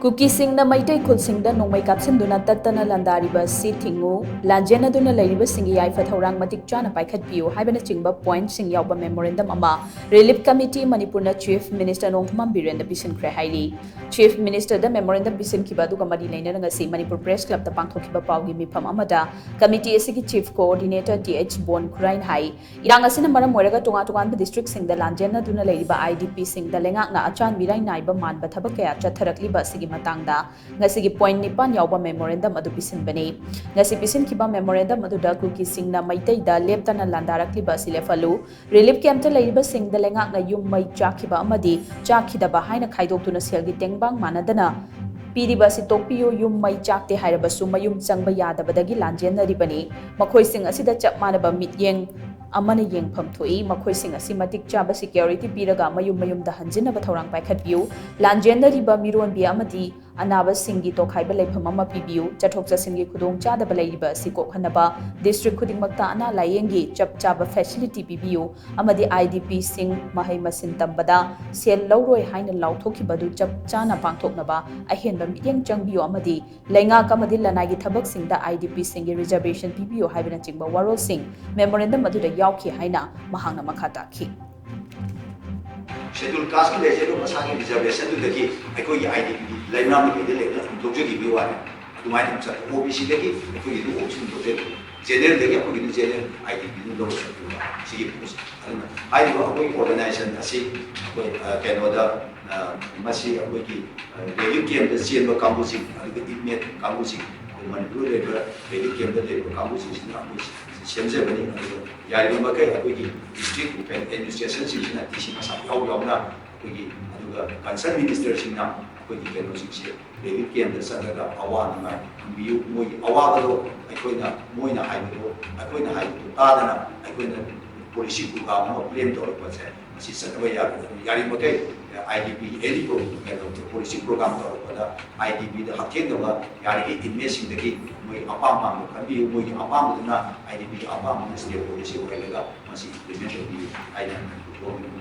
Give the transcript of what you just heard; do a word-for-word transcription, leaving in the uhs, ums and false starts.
ꯀꯨꯀꯤꯁꯤꯡꯅ ꯃꯩꯇꯩ ꯈꯨꯜꯁꯤꯡꯗ ꯅꯣꯡꯃꯩ ꯀꯥꯞꯁꯤꯟꯗꯨꯅ ꯇꯠꯇꯅ ꯂꯥꯟꯗꯥꯔꯤꯕ ꯑꯁꯤ ꯊꯤꯡꯉꯨ, ꯂꯥꯟꯖꯦꯟꯅꯗꯨꯅ ꯂꯩꯔꯤꯕꯁꯤꯡꯒꯤ ꯌꯥꯏꯐ ꯊꯧꯔꯥꯡ ꯃꯇꯤꯛ ꯆꯥꯅ ꯄꯥꯏꯈꯠꯄꯤꯌꯨ ꯍꯥꯏꯕꯅꯆꯤꯡꯕ ꯄꯣꯏꯟꯠꯁꯤꯡ ꯌꯥꯎꯕ ꯃꯦꯃꯣꯔꯦꯟꯗꯝ ꯑꯃ ꯔꯤꯂꯤꯐ ꯀꯃꯤꯇꯤ ꯃꯅꯤꯄꯨꯔꯅ ꯆꯤꯐ ꯃꯤꯅꯤꯁꯇꯔ ꯅꯣꯡꯊꯣꯝꯕꯝ ꯕꯤꯔꯦꯟꯗ ꯄꯤꯁꯤꯟꯈ꯭ꯔꯦ ꯍꯥꯏꯔꯤ꯫ ꯆꯤꯐ ꯃꯤꯅꯤꯁꯇꯔꯗ ꯃꯦꯃꯣꯔꯦꯟꯗꯝ ꯄꯤꯁꯤꯟꯈꯤꯕ ꯑꯗꯨꯒ ꯃꯔꯤ ꯂꯩꯅꯅ ꯉꯁꯤ ꯃꯅꯤꯄꯨꯔ ꯄ꯭ꯔꯦꯁ ꯀ꯭ꯂꯕꯇ ꯄꯥꯡꯊꯣꯛꯈꯤꯕ ꯄꯥꯎꯒꯤ ꯃꯤꯐꯝ ꯑꯃꯗ ꯀꯃꯤꯇꯤ ꯑꯁꯤꯒꯤ ꯆꯤꯐ ꯀꯣꯑꯣꯔꯗꯤꯅꯦꯇꯔ ꯇꯤ ꯑꯩꯆ ꯕꯣꯟ ꯈꯨꯔꯥꯏꯅ ꯍꯥꯏ, ꯏꯔꯥꯡ ꯑꯁꯤꯅ ꯃꯔꯝ ꯑꯣꯏꯔꯒ ꯇꯣꯉꯥꯟ ꯇꯣꯉꯥꯟꯕ ꯗꯤꯁꯇ꯭ꯔꯤꯛꯁꯤꯡꯗ ꯂꯥꯟꯖꯦꯟꯅꯗꯨꯅ ꯂꯩꯔꯤꯕ ꯑꯥꯏ ꯗꯤ ꯄꯤꯁꯤꯡꯗ ꯂꯩꯉꯥꯛꯅ ꯑꯆꯥꯟ ꯃꯤꯔꯥꯏ ꯅꯥꯏꯕ ꯃꯥꯟꯕ ꯊꯕꯛ ꯀꯌꯥ ꯆꯠꯊꯔꯛꯂꯤꯕ ꯑꯁꯤꯒꯤ ꯃꯇꯥꯡꯗ ꯉꯁꯤꯒꯤ ꯄꯣꯏꯟꯠ ꯅꯤꯄꯥꯟ ꯌꯥꯎꯕ ꯃꯦꯃꯣꯔꯦꯟꯗꯝ ꯑꯗꯨ ꯄꯤꯁꯤꯟꯕꯅꯤ꯫ ꯉꯁꯤ ꯄꯤꯁꯤꯟꯈꯤꯕ ꯃꯦꯃꯣꯔꯦꯟꯗꯝ ꯑꯗꯨꯗ ꯀꯨꯀꯤꯁꯤꯡꯅ ꯃꯩꯇꯩꯗ ꯂꯦꯞꯇꯅ ꯂꯥꯟꯗꯥꯔꯛꯂꯤꯕ ꯑꯁꯤ ꯂꯦꯞꯍꯜꯂꯨ, ꯔꯤꯂꯤꯐ ꯀꯦꯝꯞꯇ ꯂꯩꯔꯤꯕꯁꯤꯡꯗ ꯂꯩꯉꯥꯛꯅ ꯌꯨꯝ ꯃꯩ ꯆꯥꯛꯈꯤꯕ ꯑꯃꯗꯤ ꯆꯥꯛꯈꯤꯗꯕ ꯍꯥꯏꯅ ꯈꯥꯏꯗꯣꯛꯇꯨꯅ ꯁꯦꯜꯒꯤ ꯇꯦꯡꯕꯥꯡ ꯃꯥꯟꯅꯗꯅ ꯄꯤꯔꯤꯕ ꯑꯁꯤ ꯇꯣꯛꯄꯤꯌꯨ, ꯌꯨꯝ ꯃꯩ ꯆꯥꯛꯇꯦ ꯍꯥꯏꯔꯕꯁꯨ ꯃꯌꯨꯝ ꯆꯪꯕ ꯌꯥꯗꯕꯗꯒꯤ ꯂꯥꯟꯖꯦꯟꯅꯔꯤꯕꯅꯤ꯫ ꯃꯈꯣꯏꯁꯤꯡ ꯑꯁꯤꯗ ꯆꯞ ꯃꯥꯟꯅꯕ ꯃꯤꯠꯌꯦꯡ ꯑꯃꯅ ꯌꯦꯡꯐꯝ ꯊꯣꯛꯏ꯫ ꯃꯈꯣꯏꯁꯤꯡ ꯑꯁꯤ ꯃꯇꯤꯛ ꯆꯥꯕ ꯁꯦꯀ꯭ꯌꯨꯔꯤꯇꯤ ꯄꯤꯔꯒ ꯃꯌꯨꯝ ꯃꯌꯨꯝꯗ ꯍꯟꯖꯤꯟꯅꯕ ꯊꯧꯔꯥꯡ ꯄꯥꯏꯈꯠꯄꯤꯌꯨ꯫ ꯂꯥꯟꯖꯦꯟꯅꯔꯤꯕ ꯃꯤꯔꯣꯟꯕꯤ ꯑꯃꯗꯤ ꯑꯅꯥꯕꯁꯤꯡꯒꯤ ꯇꯣꯈꯥꯏꯕ ꯂꯩꯐꯝ ꯑꯃ ꯄꯤꯕꯤꯌꯨ꯫ ꯆꯠꯊꯣꯛ ꯆꯠꯁꯤꯟꯒꯤ ꯈꯨꯗꯣꯡꯆꯥꯗꯕ ꯂꯩꯔꯤꯕ ꯑꯁꯤ ꯀꯣꯛꯍꯟꯅꯕ ꯗꯤꯁꯇ꯭ꯔꯤꯛ ꯈꯨꯗꯤꯡꯃꯛꯇ ꯑꯅꯥ ꯂꯥꯌꯦꯡꯒꯤ ꯆꯞ ꯆꯥꯕ ꯐꯦꯁꯤꯂꯤꯇꯤ ꯄꯤꯕꯤꯌꯨ ꯑꯃꯗꯤ ꯑꯥꯏ ꯗꯤ ꯄꯤꯁꯤꯡ ꯃꯍꯩ ꯃꯁꯤꯡ ꯇꯝꯕꯗ ꯁꯦꯜ ꯂꯧꯔꯣꯏ ꯍꯥꯏꯅ ꯂꯥꯎꯊꯣꯛꯈꯤꯕ ꯑꯗꯨ ꯆꯞ ꯆꯥꯅ ꯄꯥꯡꯊꯣꯛꯅꯕ ꯑꯍꯦꯟꯕ ꯃꯤꯠꯌꯦꯡ ꯆꯪꯕꯤꯌꯨ ꯑꯃꯗꯤ ꯂꯩꯉꯥꯛ ꯑꯃꯗꯤ ꯂꯅꯥꯏꯒꯤ ꯊꯕꯛꯁꯤꯡꯗ ꯑꯥꯏ ꯗꯤ ꯄꯤꯁꯤꯡꯒꯤ ꯔꯤꯖꯔꯕꯦꯁꯟ ꯄꯤꯕꯤꯌꯨ ꯍꯥꯏꯕꯅꯆꯤꯡꯕ ꯋꯥꯔꯣꯜꯁꯤꯡ ꯃꯦꯃꯣꯔꯦꯟꯗꯝ ꯑꯗꯨꯗ ꯌꯥꯎꯈꯤ ꯍꯥꯏꯅ ꯃꯍꯥꯛꯅ ꯃꯈꯥ ꯇꯥꯈꯤ꯫ ꯁꯦꯗ꯭ꯌꯨꯜ ꯀꯥꯁꯀꯤ ꯂꯩꯖꯔꯤꯕ ꯃꯁꯥꯒꯤ ꯔꯤꯖꯔꯕꯦꯁꯟꯗꯨꯗꯒꯤ ꯑꯩꯈꯣꯏꯒꯤ ꯑꯥꯏ ꯗꯤ ꯄꯤ ꯂꯩꯃꯔꯥꯝꯒꯤꯗ ꯂꯩꯅ ꯑꯗꯨꯝ ꯂꯧꯖꯈꯤꯕꯒꯤ ꯋꯥꯅꯤ꯫ ꯑꯗꯨꯃꯥꯏꯅ ꯑꯗꯨꯝ ꯆꯠꯂꯦ꯫ ꯑꯣ ꯕꯤ ꯁꯤꯗꯒꯤ ꯑꯩꯈꯣꯏꯒꯤꯗꯨ ꯑꯣ ꯕꯤ ꯁꯤ ꯑꯗꯨꯝ ꯂꯧꯖꯩ, ꯖꯦꯅꯔꯦꯜꯗꯒꯤ ꯑꯩꯈꯣꯏꯒꯤꯗꯨ ꯖꯦꯅꯔꯦꯜ ꯑꯥꯏ ꯗꯤ ꯄꯤ ꯑꯗꯨꯝ ꯂꯧꯔ ꯆꯠꯈꯤꯕ ꯁꯤꯒꯤ ꯄꯣꯠꯁꯦ꯫ ꯑꯗꯨꯅ ꯍꯥꯏꯔꯤꯕ ꯑꯩꯈꯣꯏꯒꯤ ꯑꯣꯔꯒꯅꯥꯏꯖꯦꯁꯟ ꯑꯁꯤ ꯑꯩꯈꯣꯏ ꯀꯩꯅꯣꯗ ꯃꯁꯤ ꯑꯩꯈꯣꯏꯒꯤ ꯔꯤꯂꯤꯐ ꯀꯦꯝꯞꯇ ꯆꯦꯟꯕ ꯀꯥꯡꯕꯨꯁꯤꯡ, ꯑꯗꯨꯒ ꯏꯟꯃꯦꯠ ꯀꯥꯡꯕꯨꯁꯤꯡ, ꯑꯩꯈꯣꯏ ꯃꯅꯤꯄꯨꯔꯗ ꯂꯩꯔꯤꯕ ꯔꯤꯂꯤꯐ ꯀꯦꯝꯞꯇ ꯂꯩꯔꯤꯕ ꯀꯥꯡꯕꯨꯁꯤꯡꯁꯤꯅ ꯑꯩꯈꯣꯏ ꯁꯦꯝꯖꯕꯅꯤ꯫ ꯑꯗꯨꯒ ꯌꯥꯔꯤꯕ ꯃꯈꯩ ꯑꯩꯈꯣꯏꯒꯤ ꯗꯤꯁꯇ꯭ꯔꯤꯛ ꯑꯦꯗꯃꯤꯅꯤꯁꯇ꯭ꯔꯦꯁꯟꯁꯤꯡꯁꯤꯅ ꯗꯤ ꯁꯤ ꯃꯁꯥ ꯌꯥꯎ ꯌꯥꯎꯅ ꯑꯩꯈꯣꯏꯒꯤ, ꯑꯗꯨꯒ ꯀꯟꯁꯔꯟ ꯃꯤꯅꯤꯁꯇꯔꯁꯤꯡꯅ ꯑꯩꯈꯣꯏꯒꯤ ꯀꯩꯅꯣꯁꯤꯡꯁꯦ ꯔꯤꯂꯤꯐ ꯀꯦꯝꯞꯇ ꯆꯠꯂꯒ ꯑꯋꯥ ꯅꯨꯡꯉꯥꯏ ꯍꯪꯕꯤꯌꯨ꯫ ꯃꯣꯏꯒꯤ ꯑꯋꯥꯕꯗꯣ ꯑꯩꯈꯣꯏꯅ, ꯃꯣꯏꯅ ꯍꯥꯏꯕꯗꯣ, ꯑꯩꯈꯣꯏꯅ ꯍꯥꯏꯕꯗꯣ ꯇꯥꯗꯅ ꯑꯩꯈꯣꯏꯅ ꯄꯣꯂꯤꯁꯤ ꯄ꯭ꯔꯣꯒ꯭ꯔꯥꯝ ꯑꯃ ꯐ꯭ꯔꯦꯝ ꯇꯧꯔꯛꯄꯁꯦ ꯃꯁꯤ ꯆꯠꯅꯕ ꯌꯥꯒꯗꯕꯅꯤ꯫ ꯌꯥꯔꯤꯕꯃꯈꯩ I D P any policy programme ꯇꯧꯔꯛꯄꯗ ꯑꯥꯏ ꯗꯤ ꯄꯤꯗ ꯍꯛꯊꯦꯡꯅꯕ ꯌꯥꯔꯤꯈꯩ ꯏꯟꯃꯦꯠꯁꯤꯡꯗꯒꯤ ꯃꯣꯏ ꯑꯄꯥꯝ ꯄꯥꯝꯕ ꯈꯟꯕꯤꯌꯨ꯫ ꯃꯣꯏꯒꯤ ꯑꯄꯥꯝꯕꯗꯨꯅ ꯑꯥꯏ ꯗꯤ ꯄꯤꯒꯤ ꯑꯄꯥꯝꯕꯗꯨꯅ ꯁ꯭ꯇꯦꯠ ꯄꯣꯂꯤꯁꯤ ꯑꯣꯏꯍꯜꯂꯒ ꯃꯁꯤ ꯏꯝꯄ꯭ꯂꯤꯃꯦꯟ ꯇꯧꯕꯤꯌꯨ ꯍꯥꯏꯅ ꯒꯣꯔꯃꯦꯟ